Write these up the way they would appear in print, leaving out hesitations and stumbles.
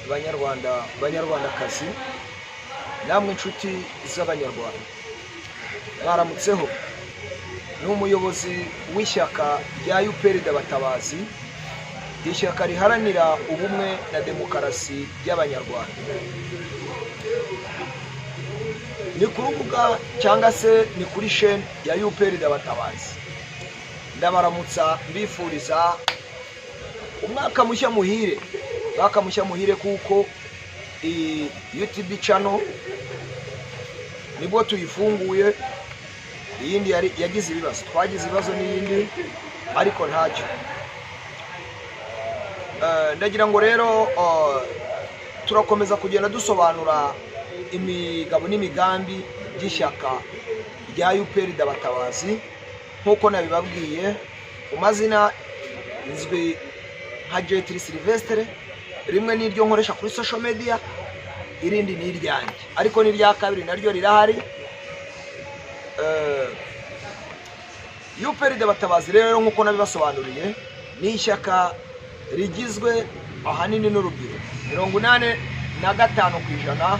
Banyarwanda, Banyarwandakazi, namwe inshuti z'Abanyarwanda, mwaramutseho. Ni umuyobozi w'ishyaka rya UPR Batabazi, ishyaka riharanira ubumwe na demokarasi by'Abanyarwanda. Ni ku rubuga cyangwa se ni kuri chaîne ya UPR Batabazi. Ndabaramutsa, mbifuriza umwaka mushya muhire, umwaka mushya muhire, kuko iyi YouTube channel nibwo tuyifunguye. Iyindi yari yagize ibibazo, twagize ibibazo n'iyindi, ariko ntacyo. Ndagira ngo rero turakomeza kugenda dusobanura imigabo n'imigambi by'ishyaka rya UPR Batabazi. Nk'uko nabibabwiye, mu mazina nzwi nka Jetri Silvestre. Rimwe n'iryo nkoresha kuri social media, irindi ni iryanjye, ariko n'irya kabiri naryo rirahari. UPR Batabazi rero, nk'uko nabibasobanuriye, ni ishyaka rigizwe ahanini n'urubyiruko. 85%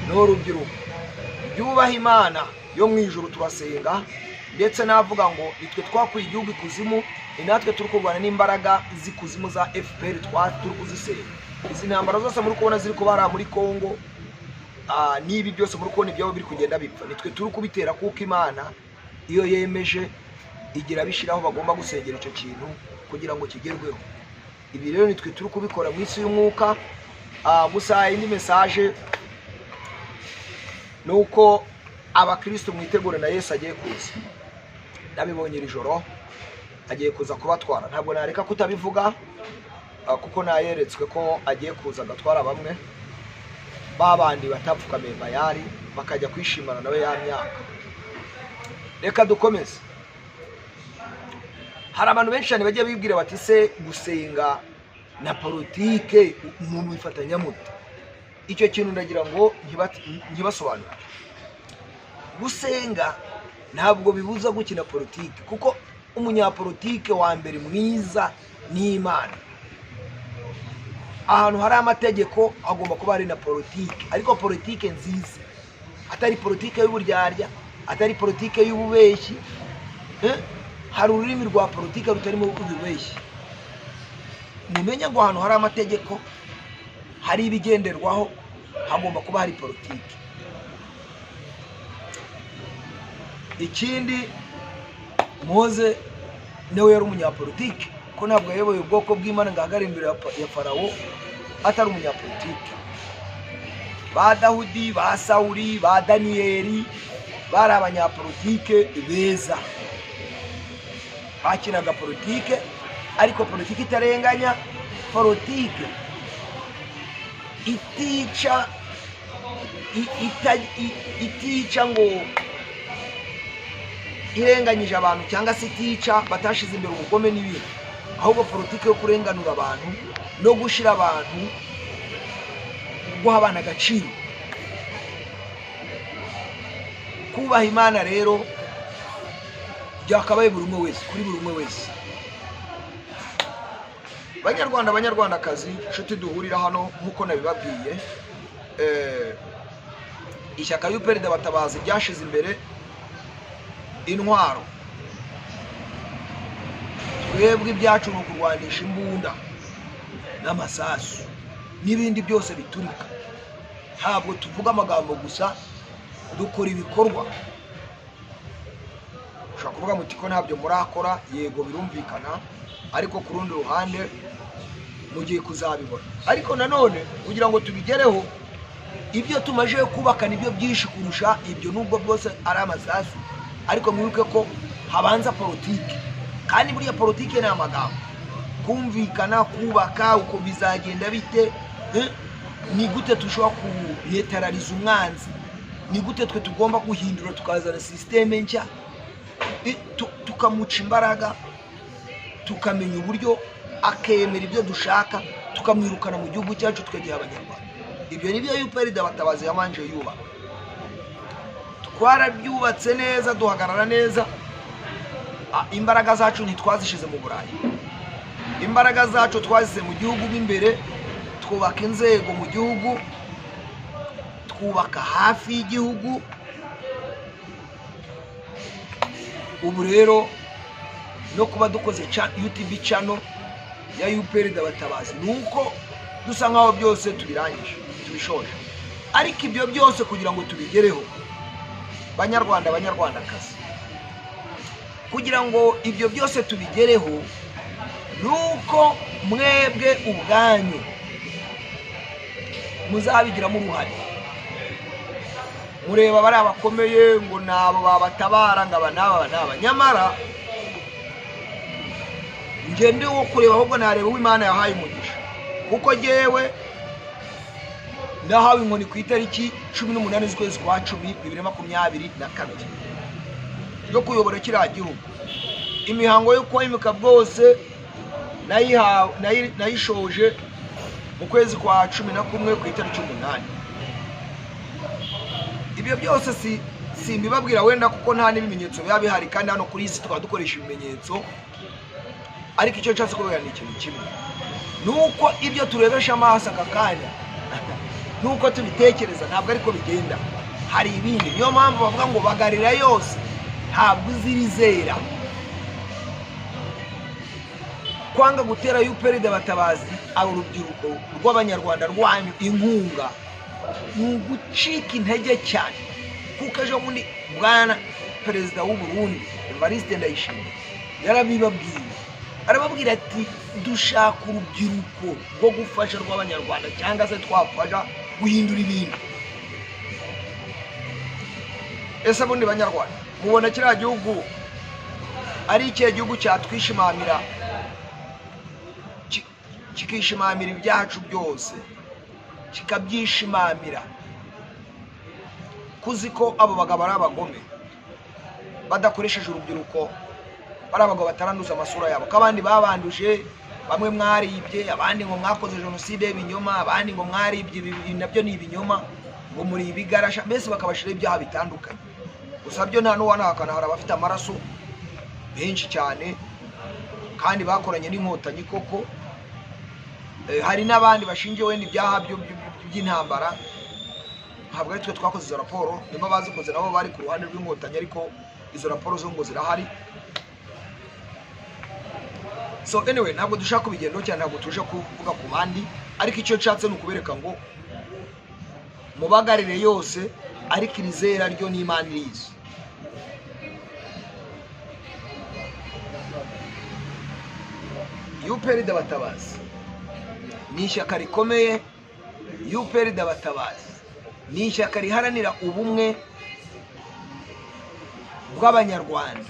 ni urubyiruko ryubaha Imana yo mu ijuru. Turasenga, ndetse navuga ngo nitwe twakuye igihugu ikuzimu, ni natwe turi kurwana n'imbaraga z'ikuzimu za FPR, turi kuzisenga. Izi ntambara zose muri kubona ziri kubara muri Congo, n'ibi byose muri kubona ibyabo biri kugenda bipfa, nitwe turi kubitera, kuko Imana iyo yemeje igira bishyiraho bagomba gusengera icyo kintu kugira ngo kigerweho. Ibi rero nitwe turi kubikora mu isi y'umwuka. Gusa indi message ni uko abakristo mwitegure, na Yesu agiye kuza. Nabibonye iri joro, agiye kuza kubatwara. Ntabwo nareka kutabivuga, kuko nayeretswe ko agiye kuza agatwara bamwe babandi batapfukamiye Bayari, bakajya kwishimana nawe ya myaka. Reka dukomeze. Hari abantu benshi cyane bajya bibwira bati: "Se gusenga na politike mu bifatanya mute?" Icyo kintu ndagira ngo ntibasobanure. Gusenga ntabwo bibuza gukina politike, kuko umunyapolitike wa mbere mwiza ni Imana. Ahantu hari amategeko hagomba kuba hari na politike, ariko politike nziza, atari politike y'uburyarya, atari politike y'ububeshyi. Hari ururimi rwa politike rutarimo ububeshyi. Mumenye ngo ahantu hari amategeko, hari ibigenderwaho, hagomba kuba hari politike. Ikindi, Moze nawe yari umunyapolitike, ko ntabwo yayoboye ubwoko bw'Imana ngo ahagarare imbere ya Farawo atari umunyapolitike. Ba Dawudi, ba Sawuri, ba Daniyeli bari abanyapolitike beza, bakinaga politike, ariko politike itarenganya, politike itica, itica ngo irenganyije abantu, cyangwa se itica, batashize imbere ubugome n'ibindi, ahubwo politike yo kurenganura abantu no gushyira abantu, guha abana agaciro. Kubaha Imana rero byakabaye buri umwe wese, kuri buri umwe wese. Banyarwanda, Banyarwandakazi, inshuti duhurira hano, nk'uko nabibabwiye, ishyaka UPR Batabazi ryashize imbere intwaro. Twebwe ibyacu ni ukurwanisha imbunda n'amasasu n'ibindi byose biturika. Ntabwo tuvuga amagambo gusa, dukora ibikorwa. Ushobora kuvuga muti ko ntabyo murakora. Yego, birumvikana, ariko ku rundi ruhande mugiye kuzabibona. Ariko nanone kugira ngo tubigereho, ibyo tumaze kubaka nibyo byinshi kurusha ibyo, nubwo bwose ari amasasu. Ariko mwibuke ko habanza politike, kandi buriya politike ni amagambo, kumvikana, kubaka uko bizagenda bite, eh? Ni gute dushobora kunetarariza umwanzi? Ni gute twe tugomba guhindura, tukazana système nshya, tukamuca imbaraga, tukamenya uburyo akemera ibyo dushaka, tukamwirukana mu gihugu cyacu, tukagiha Abanyarwanda? Ibyo ni byo UPR Batabazi yabanje yubaka. Twarabyubatse neza, duhagarara neza. Imbaraga zacu ntitwazishize mu Burayi, imbaraga zacu twazishyize mu gihugu mo imbere. Twubaka inzego mu gihugu, twubaka hafi y'igihugu. Ubu rero no kuba dukoze YouTube channel ya UPRD Abatabazi nuko dusa nkaho byose tubirangije, tubishoje. Ariko ibyo byose kugira ngo tubigereho, Banyarwanda, Banyarwandakazi, kugira ngo ibyo byose tubigereho nuko mwebwe ubwanyu muzabigiramo uruhare. Mureba bari abakomeye ngo nabo babatabara, ngo aba n'aba n'aba, nyamara njye ndi wo kureba, ahubwo nareba uwo Imana yahaye umugisha, kuko jyewe nahawe inkoni ku itariki 18 z'ukwezi kwa 10 2022 yo kuyobora kiriya gihugu. Imihango yo kwimika bwose nayishoje mu kwezi kwa 11 ku itariki 8. Ibyo byose simbibabwira wenda kuko nta n'ibimenyetso biba bihari, kandi hano kuri iyi si tukaba dukoresha ibimenyetso. Ariko icyo nshatse kubabwira ni ikintu kimwe, nuko ibyo turebesha amaso aka kanya nuko tubitekereza ntabwo ariko bigenda, hari ibindi. Niyo mpamvu bavuga ngo bagarira yose ntabwo uzirizera. Kwanga gutera UPRD Abatabazi urubyiruko rw'Abanyarwanda rwanyu inkunga ni ugucika intege cyane, kuko ejo bundi bwana perezida w'u Burundi Evariste Ndayishimiye yarabibabwiye, arababwira ati dushaka urubyiruko rwo gufasha rw'Abanyarwanda, cyangwa se twafasha guhindura ibintu. Ese bundi Banyarwanda, mubona kiriya gihugu ari ikihe gihugu cyatwishimamira, kikishimamira ibyacu byose, kikabyishimamira? Kuzi ko abo bagabo ari abagome badakoresheje urubyiruko, bari abagabo bataranduza amasura yabo, ko abandi babanduje, bamwe mwaribye, abandi ngo mwakoze jenoside y'ibinyoma, abandi ngo mwaribye, ibi nabyo ni ibinyoma, ngo muri ibigarasha, mbese bakabashiraho ibyaha bitandukanye. Gusa byo nta n'uwanahakana, hari abafite amaraso benshi cyane kandi bakoranye n'inkotanyi koko. Hari n'abandi bashingiye wenda ibyaha by'intambara. Ntabwo ari twe twakoze izo raporo, nimba bazikoze nabo bari ku ruhande rw'inkotanyi, ariko izo raporo zo ngo zirahari. So anyway, ntabwo dushaka kubigendaho cyane, ntabwo tuje kuvuga ku bandi, ariko icyo nshatse ni ukubereka ngo mubagarire yose, ariko irizera ryo ni Imana irizi. UPRD Abatabazi ni ishyaka rikomeye. UPRD Abatabazi ni ishyaka riharanira ubumwe bw'Abanyarwanda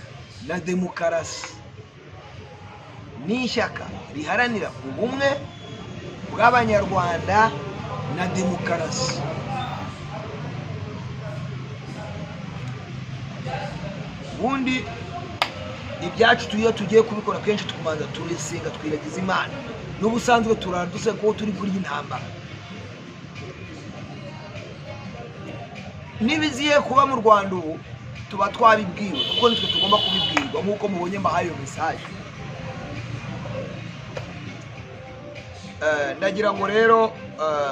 na demokarasi. Ni ishyaka riharanira ubumwe bw'Abanyarwanda na demokarasi. Ubundi ibyacu tuyo tugiye kubikora kenshi tukumanza turisenga, twiragiza Imana. N'ubusanzwe turaduse ko turi kuri intambara. Nibiziye kuba mu Rwanda ubu tuba twabibwiwe, kuko nitwe tugomba kubibwirwa nk'uko mubonye mbahaye iyo message. Ndagira ngo rero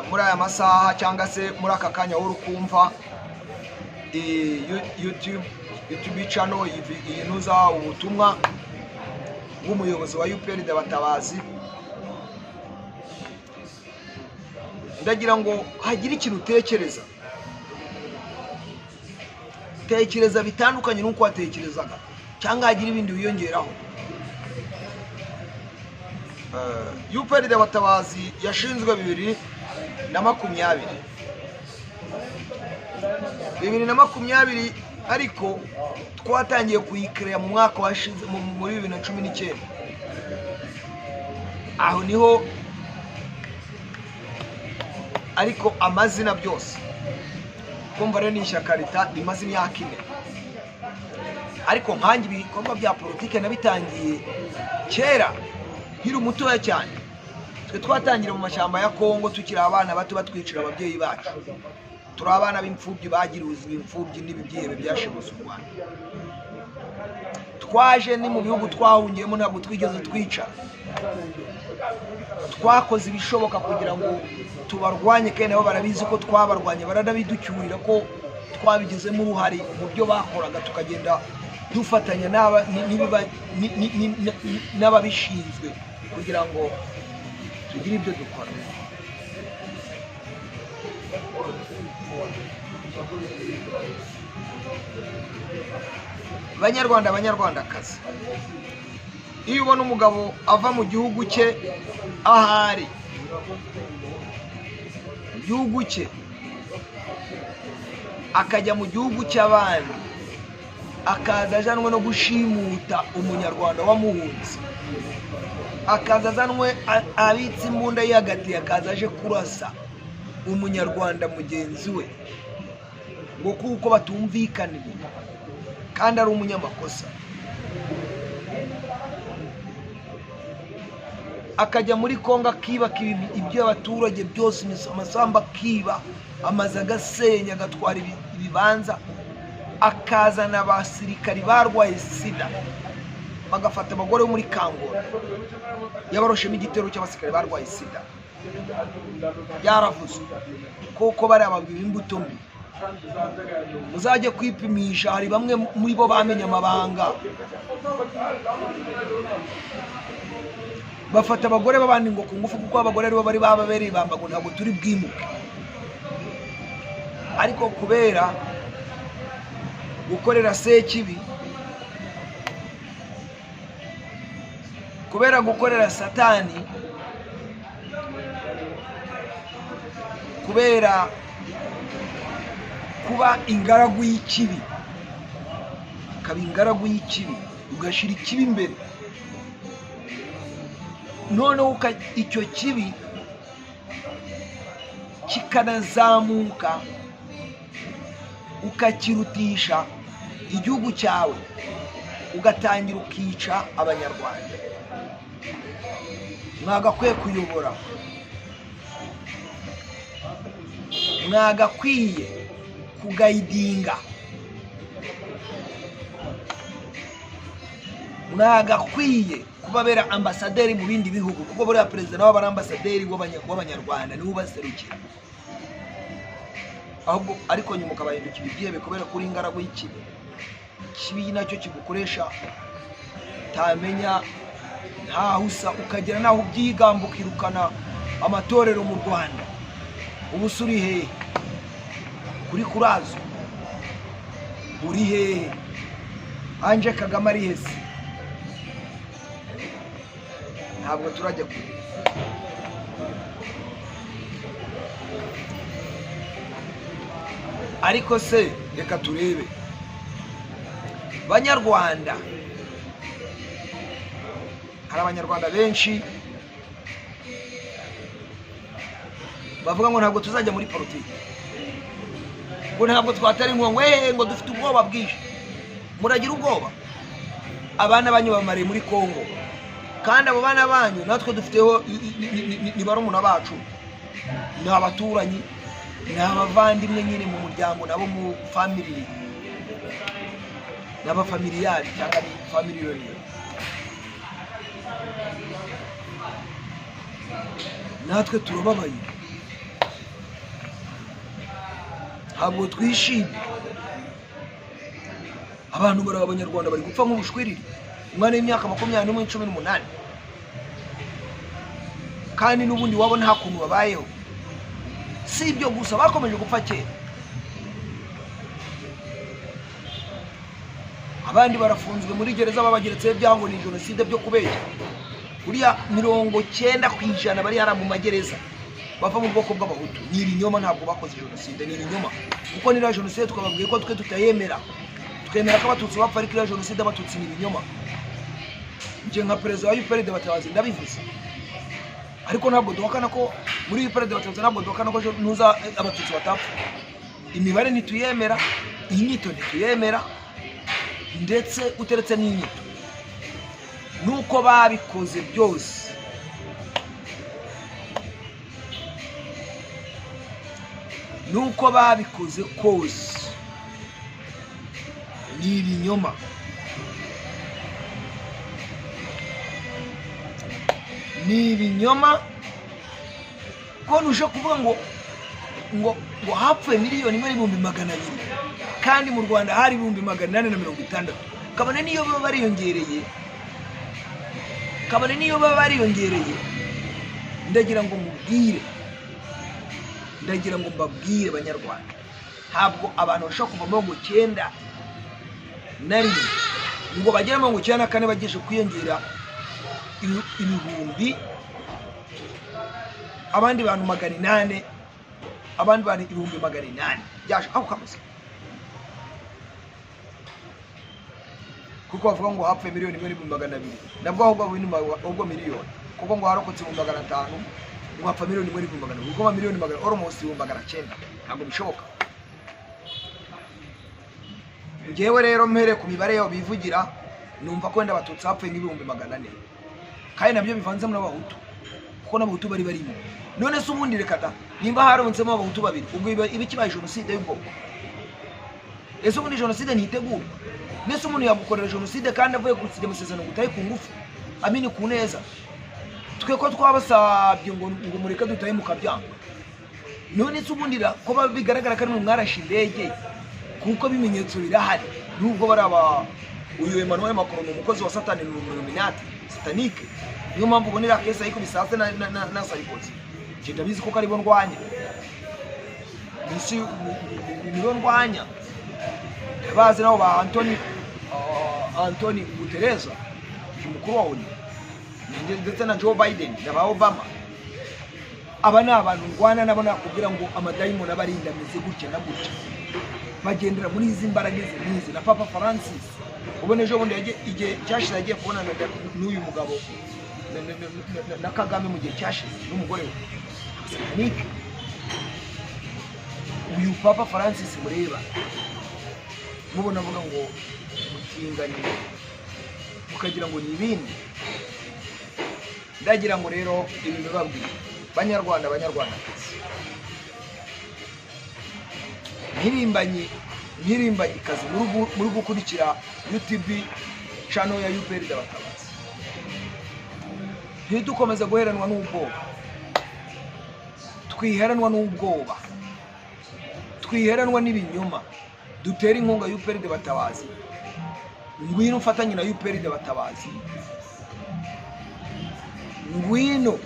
muri aya masaha cyangwa se muri aka kanya wowe ukumva YouTube channel inuza ubutumwa bw'umuyobozi wa UPRD Abatabazi, ndagira ngo hagire ikintu utekereza. Tekereza bitandukanye n'uko watekerezaga, cyangwa hagire ibindi wiyongeraho. UPRD Abatabazi yashinzwe 2020. 2020, ariko twatangiye kuyikereya mu mwaka washize muri 2019. Aho niho ariko amazina byose kumva rero ni ishyaka rimaze imyaka 4. Ariko nkanjye ibikorwa bya politike nabitangiye kera nkiri mutoya cyane. Twe twatangira mu mashyamba ya Kongo tukiri abana bato, batwicira ababyeyi bacu. Turi abana b'imfubyi bagiriwe imfubyi n'ibibyihebe byashibutse u Rwanda. Twaje ni mu bihugu twahungiyemo, ntabwo twigeze twica. Twakoze ibishoboka kugira ngo tubarwanye, kandi nabo barabizi ko twabarwanye, baranabiducyurira ko twabigizemo uruhare mu byo bakoraga, tukagenda dufatanya n'ababishinzwe kugira ngo tugire ibyo dukora. Banyarwanda, banyarwandakazi, iyo ubona umugabo ava mu gihugu cye ahari mu gihugu cye akajya mu gihugu cy'abandi, akaza ajanwe no gushimuta umunyarwanda wamuhunze, akaza azanwe abitse imbunda yihagatiye, akaza aje kurasa umunyarwanda mugenzi we ngo kuko batumvikaniye kandi ari umunyamakosa, akajya muri Kongo akiba ibyo abaturage byose, amasambu akiba, amazu agasenya, agatwara ibibanza, akazana abasirikari barwaye sida bagafata abagore bo muri Kangora, yabaroshemo igitero cy'abasirikari barwaye sida. Byaravuzwe kuko bari ababwira imbuto mbi. Muzajye kwipimisha, hari bamwe muri bo bamenye amabanga, bafata abagore b'abandi ngo ku ngufu, kuko abagore aribo bari bababereye ibamba ngo ntabwo turi bwimuke. Ariko kubera gukorera Sekibi, kubera gukorera Satani, kubera kuba ingaragu y'ikibi, ukaba ingaragu y'ikibi, ugashyira ikibi imbere, noneho icyo kibi kikanazamuka ukakirutisha igihugu cyawe, ugatangira ukica abanyarwanda. Mwagakwiye kuyobora, mwagakwiye kugayidinga, mwagakwiye kubabera ambasaderi mu bindi bihugu, kuko buriya perezida nawe aba ari ambasaderi w'abanyarwanda, niwe ubaserukira. Ahubwo ariko nyuma ukabahindukira ibyihebe kubera ko uri ingaragu y'ikibi. Ikibi nacyo kigukoresha utamenya ntaho usa, ukagera naho ubyigamba, ukirukana amatorero mu Rwanda. Ubu se uri hehe? Kuri kurazo uri hehe? Ange Kagame ari hese? Ntabwo turajya kure. Ariko se reka turebe banyarwanda, hari abanyarwanda benshi bavuga ngo ntabwo tuzajya muri politiki, ngo ntabwo twatera inkunga, ngo dufite ubwoba bwinshi. Muragira ubwoba? Abana banyu bamariye muri Kongo, kandi abo bana banyu natwe dufiteho ni barumuna bacu, ni abaturanyi, ni abavandimwe nyine mu muryango, nabo mu family, n'abafamiliyari cyangwa ni family reunion. Natwe turababaye, ntabwo twishimye. Abantu bari abanyarwanda bari gupfa nk'ubushwiriri, umwana w'imyaka 21, 18, kandi n'ubundi wabo nta kuntu babayeho. Si ibyo gusa, bakomeje gupfa kera, abandi barafunzwe muri gereza babageretseho ibyaha ni jenoside byo kubeshya. Uriya 90% bari hara mu magereza bava mu bwoko bw'abahutu. Ni ibinyoma, ntabwo bakoze jenoside, ni ibinyoma. Kuko niriya jenoside twababwiye ko twe tutayemera, twemera ko abatutsi bapfa, ariko iriya jenoside abatutsi ni ibinyoma. Njye nka perezida wa UPRD Batabazi ndabivuze, ariko ntabwo duhakana ko muri UPRD Batabazi, ntabwo duhakana ko nuza abatutsi batapfa. Imibare ntituyemera, inyito ntituyemera, ndetse uteretse n'inyito nuko babikoze byose. Nuko babikoze kose ni ibinyoma. Ni ibinyoma ko nuje kuvuga ngo ngo ngo hapfuye 1,200,000 kandi mu Rwanda hari 860,000. Kabone niyo baba bariyongereye, kabone niyo baba bariyongereye, ndagira ngo mubwire, ndagira ngo mbabwire Banyarwanda, ntabwo abantu bashobora kuva 91 ngo bagere 94 bageje kwiyongera ibihumbi, abandi bantu 800, abandi bantu 800,000 byaje aho kamuze, kuko bavuga ngo hapfuye 1,200,000, nabwo ahubwo miliyoni, kuko ngo harokotse 500,000, ngo hapfa 1,200,000, kuko 1,000,000 almost 900,000, ntabwo bishoboka. Njyewe rero mpere ku mibare yabo bivugira, numva ko wenda Abatutsi hapfuye nk'ibihumbi 400, kandi nabyo bivanzemo n'Abahutu, kuko n'Abahutu bari barimo. None se ubundi reka da, nimba harontsemo Abahutu babiri, ubwo iba ikibaye jenoside y'ubwoko? Ese ubundi jenoside ntitegurwa? Nese umuntu yagukorera jenoside kandi avuye gusinya amasezerano ngo utahe ku ngufu, amini ku neza? Twe ko twabasabye ngo mureke dutahe mukabyanga. None se ubundi ko bigaragara ko ari mwe mwarashe indege, kuko ibimenyetso birahari, nubwo bari aba uyu Emmanuel Macron ni umukozi wa Satani, ni Illuminati satanique, niyo mpamvu ubonera kesa ariko bisase na Sarkozy. Njye ndabizi kuko aribo ndwanya, nibo ndwanya, bazi nabo ba Anthony Guterres, umukuru wa ONU, ndetse na Joe Biden na ba Obama. Aba ni abantu ndwana nabo, nakubwira ngo amadayimoni abarinda ameze gutya na gutya, bagendera muri izi mbaraga izi n'izi. Na Papa Francis ubona ejo bundi igihe cyashize yagiye kubonana n'uyu mugabo na Kagame mu gihe cyashize n'umugore we Satanique. Uyu Papa Francis mureba mubona avuga ngo mutinganire, mukagira ngo ni ibindi. Ndagira ngo rero ibi mbibabwire Banyarwanda, Banyarwandakazi, mpirimbanyi kazi muri gukurikira YouTube channel ya UPR Abatabazi, ntidukomeze guheranwa n'ubwoba, twiheranwa n'ubwoba, twiheranwa n'ibinyoma, dutere inkunga UPR Abatabazi. Ngwino ufatanye na UPR Abatabazi, ngwino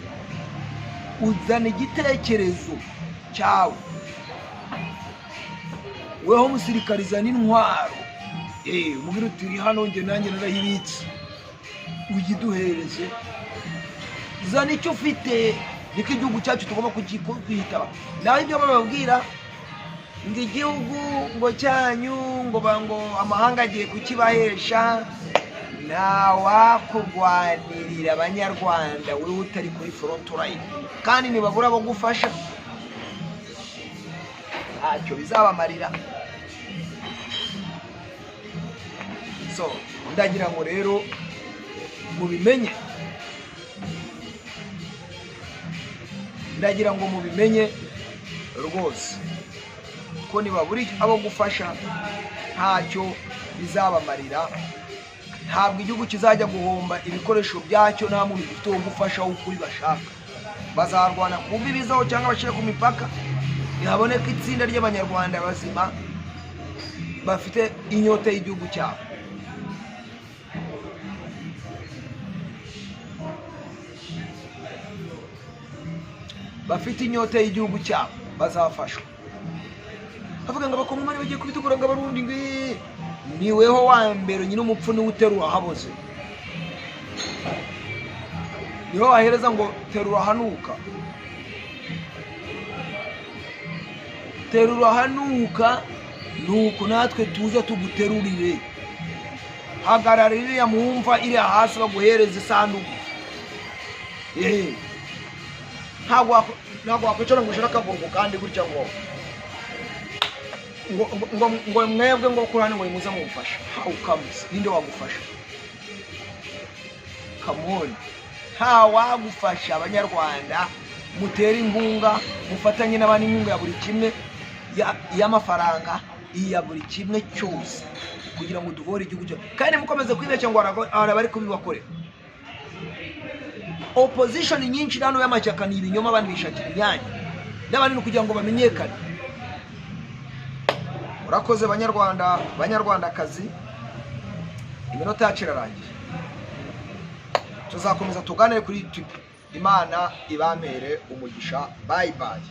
uzana igitekerezo cyawe, weho musirikare zana intwaro, umubwire uti hano njye nanjye narayibitse, uyiduhereze, zana icyo ufite, niko igihugu cyacu tugomba kwitaba. Naho ibyo bababwira ngo igihugu ngo cyanyu ngo ngo amahanga agiye kukibahesha, ntawakurwanirira Abanyarwanda wewe utari kuri front line, kandi nibabura abo gufasha ntacyo bizabamarira. So ndagira ngo rero mubimenye, ndagira ngo mubimenye rwose ko nibabura abo gufasha ntacyo bizabamarira. Ntabwo igihugu kizajya guhomba ibikoresho byacyo nta muntu gifite wo gufasha ukuri bashaka. Bazarwana ku mbibi zaho cyangwa bashyire ku mipaka, ntihaboneka itsinda ry'Abanyarwanda bazima bafite inyota y'igihugu cyabo. Bafite inyota y'igihugu cyabo bazafashwa. Bavuga ngo Abakongomani bagiye kubitegura ngo Abarundi ngo niweho wa mbere nyine umupfu niwe uterura ahaboze, niho wahereza ngo terura hanuka, terura hanuka, nuko natwe tuze tuguterurire. Hagarara iriya mumva iriya hasi baguhereza isanduku. Ntabwo wakwicara ngo ushire akaguru kandi gutya ngo ngo mwebwe ngo kuri hano ngo nimuze mumufashe. How comes? Ninde wagufasha? Come on. Nta wagufasha. Abanyarwanda mutere inkunga, mufatanye n'abandi inkunga ya buri kimwe, y'amafaranga, iya buri kimwe cyose, kugira ngo duhore igihugu cyacu. Kandi mukomeze kwibeshya ngo hari abari kubibakorera. Opposition nyinshi hano y'amashyaka ni ibinyoma, abandi bishakira imyanya n'abandi ni ukugira ngo bamenyekane. Murakoze Banyarwanda, Banyarwandakazi, iminota yacu irarangiye. Tuzakomeza tuganire kuri YouTube. Imana ibampere umugisha. Bye bye.